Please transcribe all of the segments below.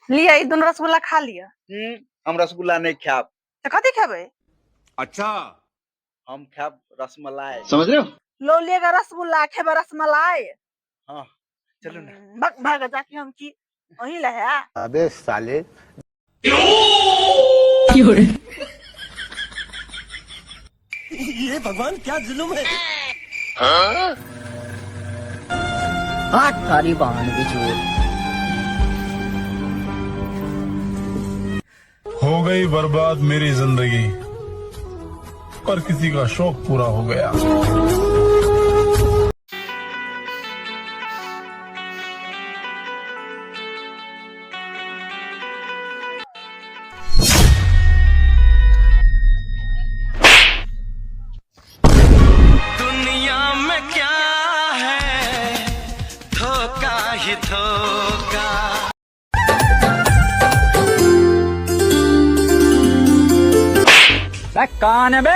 लिअ ई दुनू रसगुल्ला खा लिअ। हम रसगुल्ला नहि खायब। तऽ कथी खेबै? अच्छा, हम खायब रसमलाई। समझ रहे हो? लो लिएगा रसगुल्ला, खेबै रसमलाई। हाँ चलू ने। भग भग जाके हम की अहीं लए है। अबे साले। ये भगवान क्या जुल्म है। हाथ थारी बहन की चोर। हो गई बर्बाद मेरी जिंदगी, पर किसी का शौक पूरा हो गया। दुनिया में क्या है, धोखा ही धोखा। कान है बे।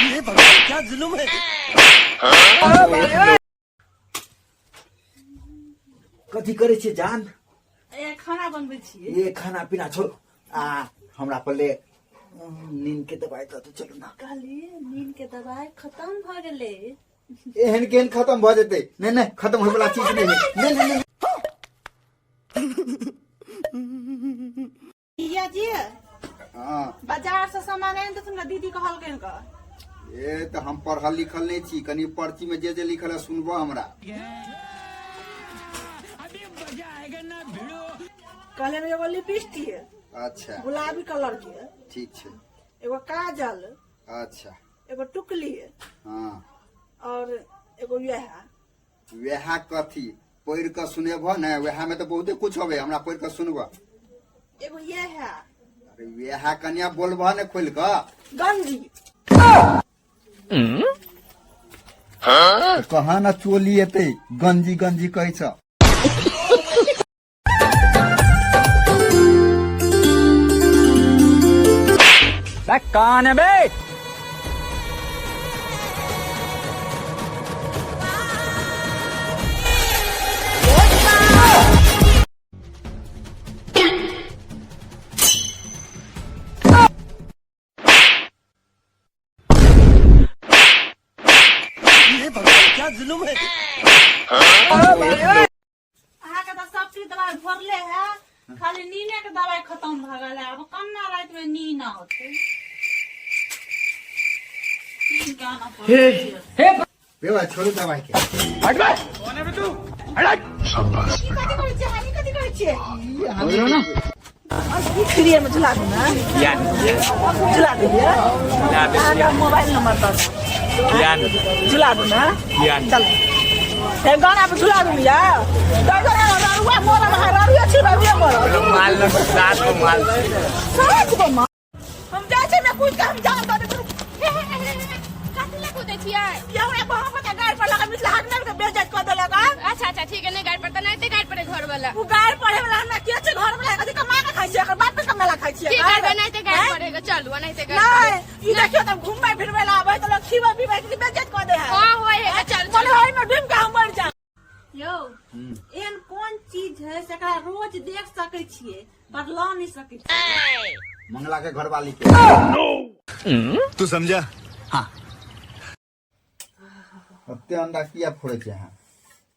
ये भगवान क्या जुल्म है। कथी करै छियै जान? ए खाना बनबै छियै। ये खाना पीना छोड़ो, आ हमरा पहिले नींद के दवाई दऽ दू, चलू ना। कहली नींद के दवाई खत्म भऽ गेलै। एहन केहन खत्म भऽ जेतै? नहि नहि, खत्म होय वाला चीज नहि है। नहि नहि नहि। भैया जी। हाँ। बाजार से सामान आनि देथुन ने, दीदी कहलकनि कऽ। ए तऽ हम पढ़ल लिखल नहि छी, कनि पर्ची में जे जे लिखल है सुनबो हमरा। कहलनि एगो लिपस्टिक। अच्छा। गुलाबी कलर के। ठीक छै। एगो काजल। अच्छा। एगो टुकली। हाँ। और एगो वएह। वएह कथी? पढ़ि कऽ सुनेबह ने, वएह में तऽ बहुते कुछ होबे, हमरा पढ़ि कऽ सुनबह। एगो ये है। अरे वएह कनिया बोलबह ने खोलि कऽ। गंजी। कहाँ ने चोली एतै, गंजी गंजी कहै छ। कान है बे। ये भगवान क्या जुल्म है। अहाँके तऽ सब चीज दवाई भरले है, खाली नीने के दवाई खत्म भऽ गेल है। आब कन्ना राति में नीन औतै? नीन के आनऽ पड़तै। बेवा छोड़ू दवाई के। कथी करै छियै? हानि कथी करै छियै? फ्रीए में झुला दू ने, झुला देलियै। अहाँके मोबाइल नंबर दऽ दू, झुला दू ने। चल हे गाना पे झुला दूँ यार। ररुआ मरल है, ररुआ छी, ररुआ मरल। माल सात गो माल। सात गो माल। हम जाइ छी ने कूद के, हम जान दऽ देबै। कथी लए कूदै छियै? ये हमरा बहन के गाड़ पर लगा मिथिला हाट के बेइज्जत कऽ देलक आ। अच्छा अच्छा ठीक है, नहीं गाड़ पर तऽ नहीं गाड़ पड़े घर वाला। उ गाड़ पढ़े वाला हमरा के छै घर वाला? कथी कमा के खाइ छियै? एकर बाप के कमेला खाइ छियै? की करबै, नहीं ते गाड़ पड़ेगा, चलू नहीं ते गाड़। नहीं, ई देखियो तब घुमबै फिरबै ला आबै तऽ लोग खीबै पीबै के बेइज्जत कऽ दे है। हां होय है, चल मन चल। होय में डूब के हम मर जाब। यौ, एहन कोन चीज है जेकरा रोज देख सकै छियै पर लऽ नहीं सकै छियै? मंगला के घरवाली के। तू समझा? हाँ। ओते अंडा किया फोड़ै छै अहाँ?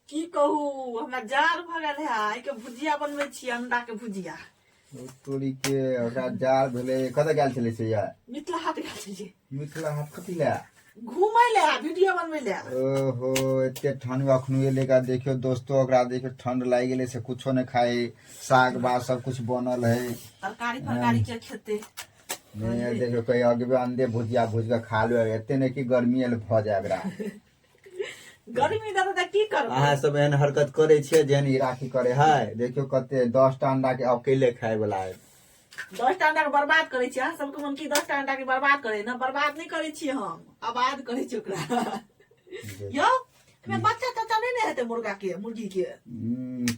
की कहू, हमरा जार भऽ गेल है, आइ के भुजिया बनबै छी, अंडा के भुजिया। ओ तोरी के, ओकरा जार भेलै। कतऽ गेल छलै से यार? मिथिला हाट गेल छलियै। मिथिला हाट कथी लए? घूमै ले, वीडियो बनबै ले। ओहो, एते ठंड अखनो एलै का। देखियो दोस्तो, ओकरा देखियो, ठंड लागि गेलै से कुछो नहि खाइ, साग भात सब कुछ बनल है। तरकारी फरकारी के खेतै? नहि देखियो, कहीं अगबे अंडे भुजिया भुज के खा लो, एते नहि कि गर्मी एल भऽ जाय ओकरा। गर्मी देतै तऽ की करबै? अहाँ सब एहन हरकत करै छियै जेहन ई राखी करे है। देखियो कते 10टा अंडा के अकेले खाय वाला है। 10टा अंडा के बर्बाद करै छियै अहाँ सबके मन की 10टा अंडा के बर्बाद करै? ने बर्बाद नहि करै छियै हम, आबाद करै छियै ओकरा। यौ, एहिमे बच्चा तच्चा नहि ने हेतै मुर्गा के मुर्गी के।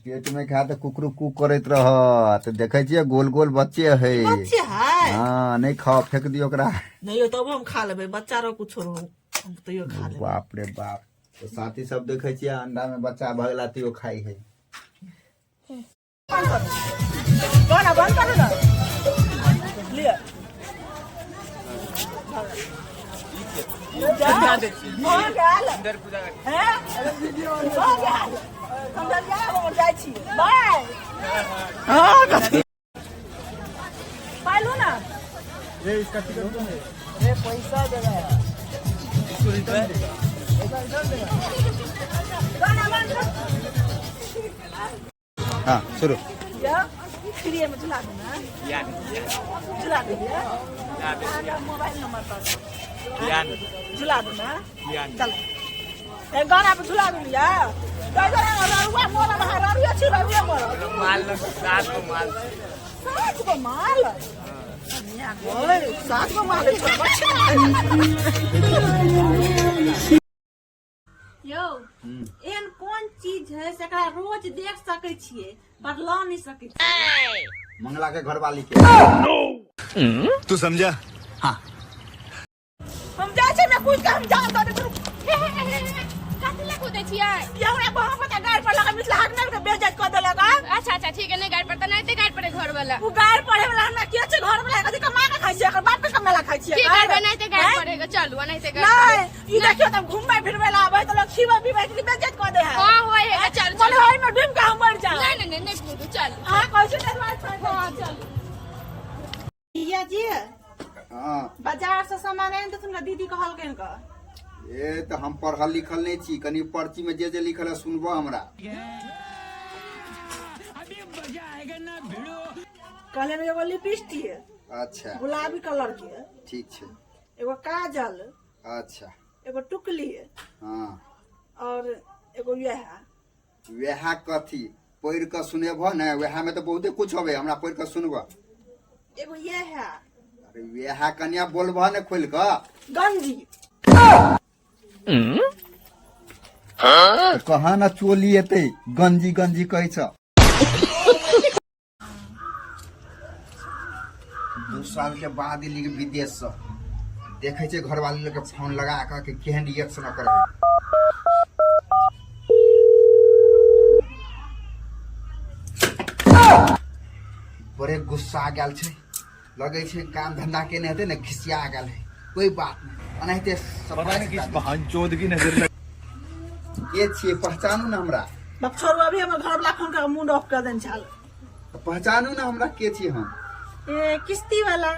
पेट में खा तऽ कुकरू कू करैत रहत, देखै छियै गोल गोल बच्चे है। बच्चे है। हाँ, नहि खाओ, फेंक दियौ ओकरा। नहि यौ, तबो हम खा लेबै, बच्चा रहो कुछो रहो, हम तैयो खा लेबै। बाप रे बाप। तऽ साथी सब देखै छियै अंडा में बच्चा भऽ गेला तैयो खाइ है। गाना बंद करू ने, लिअ। भऽ गेल हैं? भऽ गेल, समझलियै? हम जाइ छी, बाय। हाँ, पाइलू ना। गाना बंद कर। हाँ, शुरू। या फ्री में झुला दू ना, झुला दीजिए। अहाँके मोबाइल नंबर पर झुला दू ना। चल, ए गाना पे झुला दू। या ररुआ मरल है, ररुआ छी, ररुआ मरल। माल सात गो माल। सात गो माल? ओए, सात गो माल है, बच्चा। यौ, एहन कोन चीज है से एकरा रोज देख सकै छियै पर लऽ नहि सकै छियै? मंगला के घरवाली के। तू समझा? हाँ। हम जाइ छी में कूद के, हम जा तो नहीं। कथी लए कूदै छियै? ये हमरा बहुत पता गाड़ पर लगा मिथिला हाट में के बेइज्जत कऽ देलक आ। अच्छा अच्छा, ठीक है, नहीं गाड़ पड़ता, नहीं गाड़ पड़े घर वाला। उ गाड़ पढ़े वाला हमरा के छै? घर वाला कथी कमा के खाइ छियै? एकर बाप के कमेला खाइ छियै? की करबै, नहीं ते गाड़ पड़ेगा, चलू, नहीं ते गाड़। नहीं, ई देखियो तब घुमबै फिरबै ला आबै तऽ लोग खिबै पीबै के बेइज्जत कऽ दे है। हां, होय है, चल। बोले चल। ओहि में डूब के हम मर जाओ। नहीं नहीं नहीं, नहीं कूदू, चल। अहाँ कहै छी तै दुआरे छोड़ि दै हां छी। चल। भैया जी। हाँ। बाजार से सामान आनि देथुन ने, दीदी कहलकनि कऽ। ए, तऽ हम पढ़ल लिखल नहि छी, कनि पर्ची में जे जे लिखल है सुनबो हमरा। कहलियनि एगो लिपस्टिक। अच्छा। गुलाबी कलर के। ठीक छै। एगो काजल। अच्छा। एगो टुकली। हाँ। और एगो यह। वएह कथी? पढ़ि कऽ सुनेबह ने, वएह में तऽ बहुते कुछ होबे, हमरा पढ़ि कऽ सुनबह। एगो ये है। अरे, वएह कनिया बोलबह ने खोलि कऽ। गंजी। तऽ कहाँ ने चोली एतै, गंजी गंजी कहै छ। 2 साल के बाद एली विदेश से, देखै छै घरवाली लोग के फोन लगा कऽ कि केहन रिएक्शन ओकर है। बड़े गुस्सा गेल छै, लगै छै काम धंधा केने हेतै ने, खिसिया गेल है। कोई बात नहीं, एनाहिते किस की नजर लग। के छियै? पहचानू ने हमरा। बाप, छोड़ू, अभी हमर घरवला फोन कर मूड ऑफ कर देने छल। तऽ पहचानू ने हमरा, के छी हम? ए, किस्ती वाला।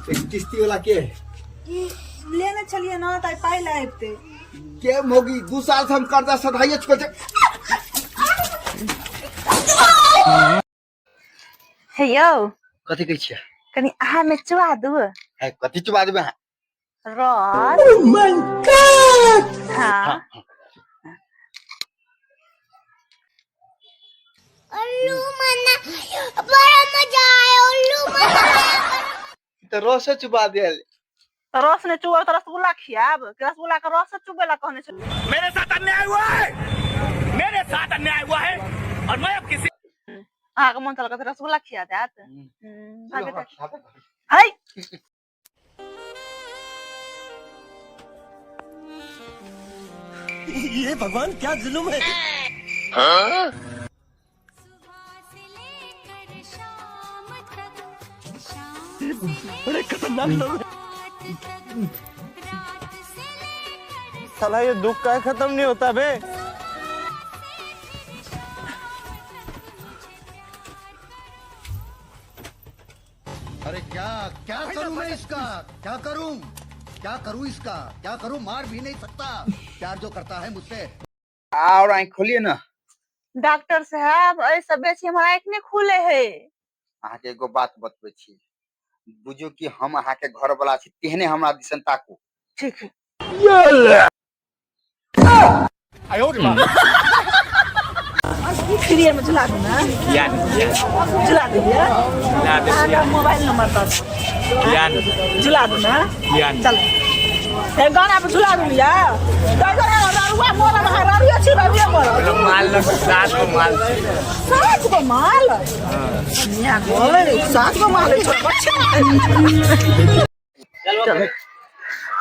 एक किस्ती वाला के? ई लेने छलियै ने, तऽ पाइ लए अबितै। के मोगी, 2 साल से हम कर्जा सधाइए चुकल छै। हे यौ। कथी कहै छियै? कनि अहाँ में चुआ दू। है, कथी चुबा देबै अहाँ? रस। हाँ। उल्लू मना बड़ा मजा आया, उल्लू मना। तऽ रसे चुबा देल। तऽ रस नहि चुअल तऽ रसगुल्ला खियाब? कि रसगुल्ला के रस चुबै ला कहने छलियै? मेरे साथ अन्याय हुआ है, मेरे साथ अन्याय हुआ है और मैं अब किसी अहाँके मन चल तऽ रसगुल्ला खिया देत। है। ये भगवान, क्या जुल्म है! बड़े खतरनाक लोग हैं। साला, ये दुख का खत्म नहीं होता बे। अरे, क्या क्या करूं मैं इसका? क्या करूं, क्या करूं इसका, क्या करूं? मार भी नहीं सकता, प्यार जो करता है मुझसे। आओर आँखि खोलिए ने। डॉक्टर साहब, एहिसँ बेसी हमर आँखि नहि खुले है। अहाँके एगो बात बतबै छी, बुझू कि हम अहाँके घर वाला छी, तेहने हमरा दिसन ताकू। ठीक है। फ्री में झुला दू ना, झुला दीजिए। अहाँके मोबाइल नंबर दऽ, झुला दू ना। चल। हे गाना पे झुला देलियै ररुआ मरल है, ररुआ छी, ररुआ मरल। माल लग 7 गो माल छै। 7 गो माल? मियाँ गोय, 7 गो माल छै, बच्चा।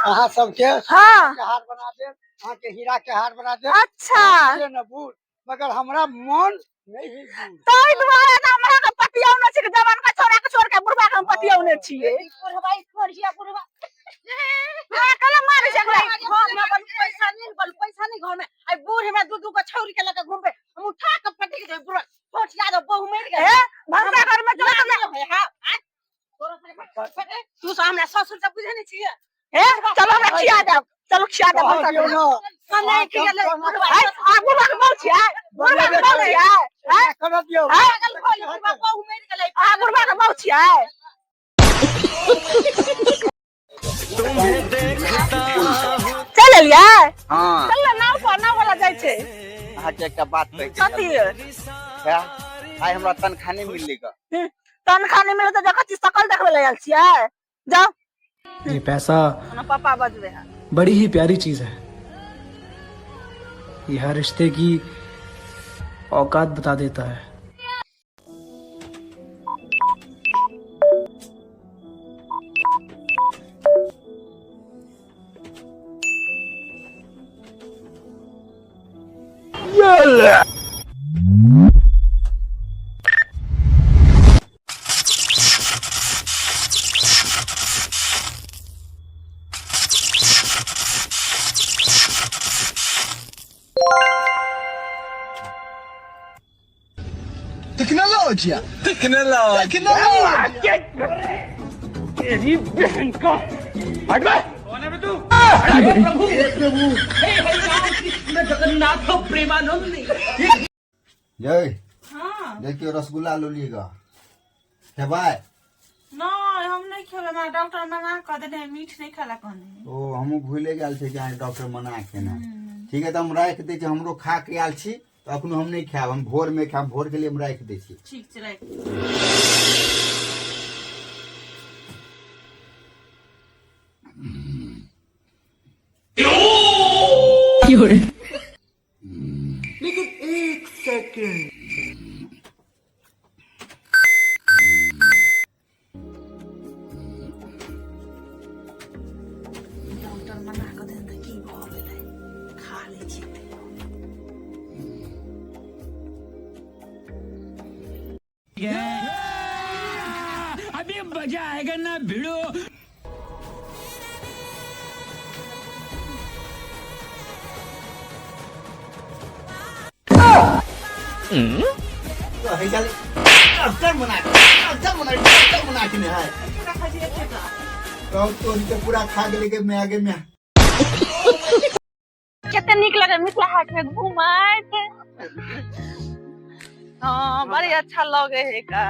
अहाँ सबके हाँ। के हार बना देब, अहाँ के हीरा के हार बना देब। अच्छा। से न बूढ़, मगर हमरा मन नहीं है बूढ़। ताहि दुआरे तऽ हमरा के पतियौने छी, जवान का छोड़ा के छोड़ के बुढ़वा के हम पतियौने छियै। बुढ़वा छोड़िया बुढ़वा। हाँ, कला मारे छै एकरा। घर में बल पैसा नहीं, बल पैसा नहीं घर में। आई बूढ़ हमरा दू दू को छोड़ के लके घूमबे, हम उठा के पटक देबै बुढ़वा। छोट यादव बहु मरि गेल। हे, भनसा घर में चलो ना, ना, हे, हाँ, आ, तोरा तू सब हमरा ससुर सब बुझै नहीं छियै। हे, चलो हमरा खिया देब, चलो खिया देब भनसा घर में। नहीं खिया ले, बुढ़वा। हे, आ, बुढ़वा के बहु छियै, बुढ़वा के बहु छियै। हे, करऽ दियौ। हे, बुढ़वा बहु मरि गेलै। आ, बुढ़वा के बहु छियै। चल एलियै? हाँ। चल ने, नाव पर, नाव वाला जाइ छै। अहाँके एकटा बात कहै छी। कथी? हे, आइ हमरा तनखा नहि मिललै ग। तनखा नहि मिललै तऽ जखन छी सकल देखबै लए आयल छियै। जाउ। ये पैसा हमरा पापा बजबै है। बड़ी ही प्यारी चीज है, ये हर रिश्ते की औकात बता देता है। तेरी बहन का हट बे। कौन है बे तू? प्रभु प्रभु हे हरि कृष्ण जगन्नाथ प्रेमानंद। जय। हाँ। देखियो रसगुल्ला लो लीगा। खेबै? नहीं, हम नहीं खेबै, हमरा डॉक्टर मना कऽ देने है, मीठ नहीं खाला कहने। ओ, हमहूँ भूले गेल छै कि अहाँके डॉक्टर मना केने। ठीक है, तऽ हम राखि दै छी, हमरो खा के आयल छी तऽ अखनो हम नहि खायब, हम भोर में खायब, भोर के लिए हम राखि दै छी। ठीक छै, राखि। लेकिन एक सेकंड। डॉक्टर मना कऽ देने तऽ की भऽ गेलै, खा लै छी। अभी मजा आएगा ना भिड़ो। डॉक्टर मना, डॉक्टर मना, डॉक्टर मना के नहीं है। तो तोड़ के पूरा खा गेलै के मैं आगे में। कते नीक लगे मिथिला हाट में घूमैत। हाँ, बड़ी अच्छा लगे है का।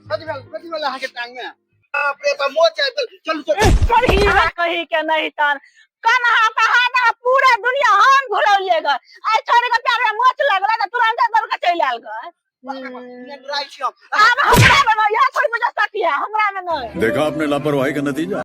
कथी भेल, कथी भेल अहाँके टांग में? बाप रे बाप, मोच आबि गेल। चलू, चलू। कही ना कही के नहीं तान। कन्हा कहा ना पूरा दुनिया हम घुरौलिए ग। आइ छोड़ के प्यार में मोच लगल त तुरंत दौड़ के चलि आयल ग। आब हमरा में नहीं, यहाँ छोड़ मुझे सकिया, हमरा में नहीं। देखा आपने लापरवाही का नतीजा।